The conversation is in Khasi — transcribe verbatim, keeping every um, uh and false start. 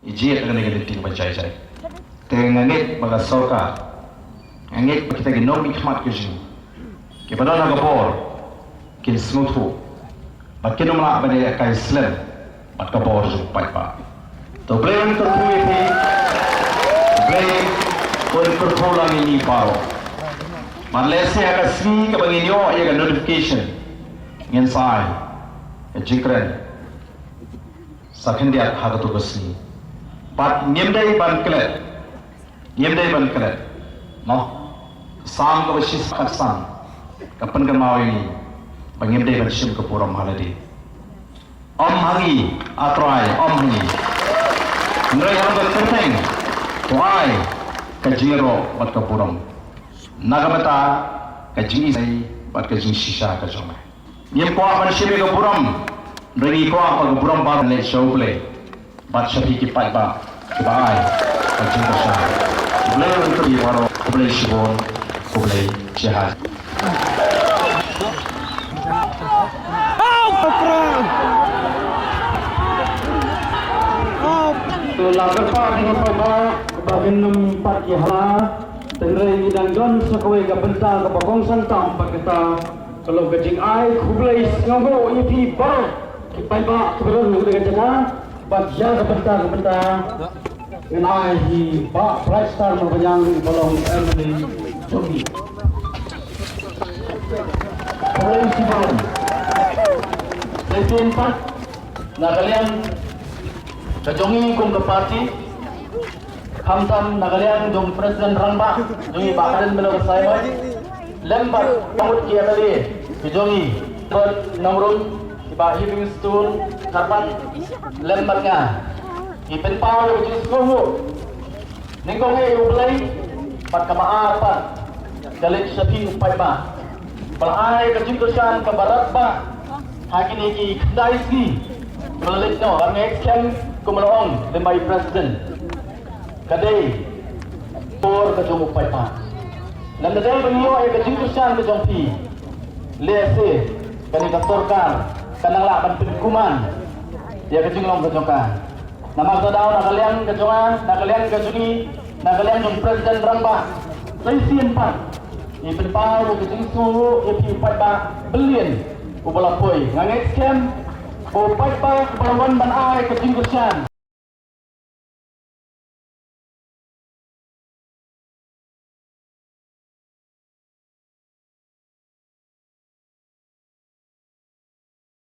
Jied na kane ka lynti ba jai jai. Te nga ngeit ba ka sorkar, nga ngeit ba kita ki nongmihkhmat ki jong ngi kiba don ha ka bor kin sngewthuh ba kin ym lah ban ïakai slem bad ka bor jong u paidbah. To Blei un kyrkhu ïa phi, Blei un kyrkhu lang ïa ngi baroh. Bad lehse ha ka sngi kaba ngin ïoh ïa ka notification ngin sa ai ka jingkren sa khyndiat ha kato ka sngi. Bad ngim dei ban klet, ngim dei ban klet. Noh, Salm kaba shispah khatsan ka pynkynmaw ïa ngi ba ngim dei ban shim ka burom ha lade. Ym ha ngi, A Trai, ym ha ngi. Hynrei ha ka kyrteng to ai ka jingïaroh bad ka burom na ka bynta ka jingisynei bad ka jingshisha ka jong me. Ngim kwah ban shim ïa ka burom, hynrei ngi kwah ba ka burom ba ban leit sha U Blei bad sha phi ki paidbah kiba ai ka jingkyrshan. U Blei un kyrkhu ïa baroh, khublei shibun, khublei shihajar. To la kyrpad ïa phi paidbah ba ngin ym pat ïa hala, hynrei ngi dang don sa kawei ka bynta kaba kongsan tam bad kata ka long ka jingai khublei sngewnguh ïa phi baroh ki paidbah kiba don ha kane ka jaka. Bad ïa ka bynta ka bynta ngan ai hi Bah Bright Star Marbaniang ba long M L A jong ngi. Khublei shibun. Khublei shibun pat na ka liang ka jong ngi kum ka party, khamtam na ka liang jong President Rangbah jong ngi Bah Ardent Miller Basaiawmoit, lem bad ka mut ki M L A ki jong ngi, Bah Nongrum, Bah Heavingstone Kharpan, lem bad nga, ngi pynpaw ïa ka jingsngewnguh nyngkong eh ïa U Blei, bad kaba ar pat ka leit sha phi u paidbah ba la ai ka jingkyrshan kaba radbah ha kine ki khyndai sngi ba la leit noh. Bad nga ngeit skhem kum ba la ong lyngba i President, ka dei por ka jong u paidbah. Lada dei ban ïoh ïa ka jingkyrshan ka jong phi, lehse kane ka sorkar ka nang lah ban pynkuman ïa ka jinglong ka jong ka. Namar ka daw na ka liang ka jong nga, na ka liang ka jong ngi, na ka liang jong President Rangbah, sa shisien pat ngi pynpaw ïa ka jingsngewnguh ïa phi u paidbah byllian uba la poi. Nga ngeit skhem ba u paidbah uba la wan ban ai ka jingkyrshan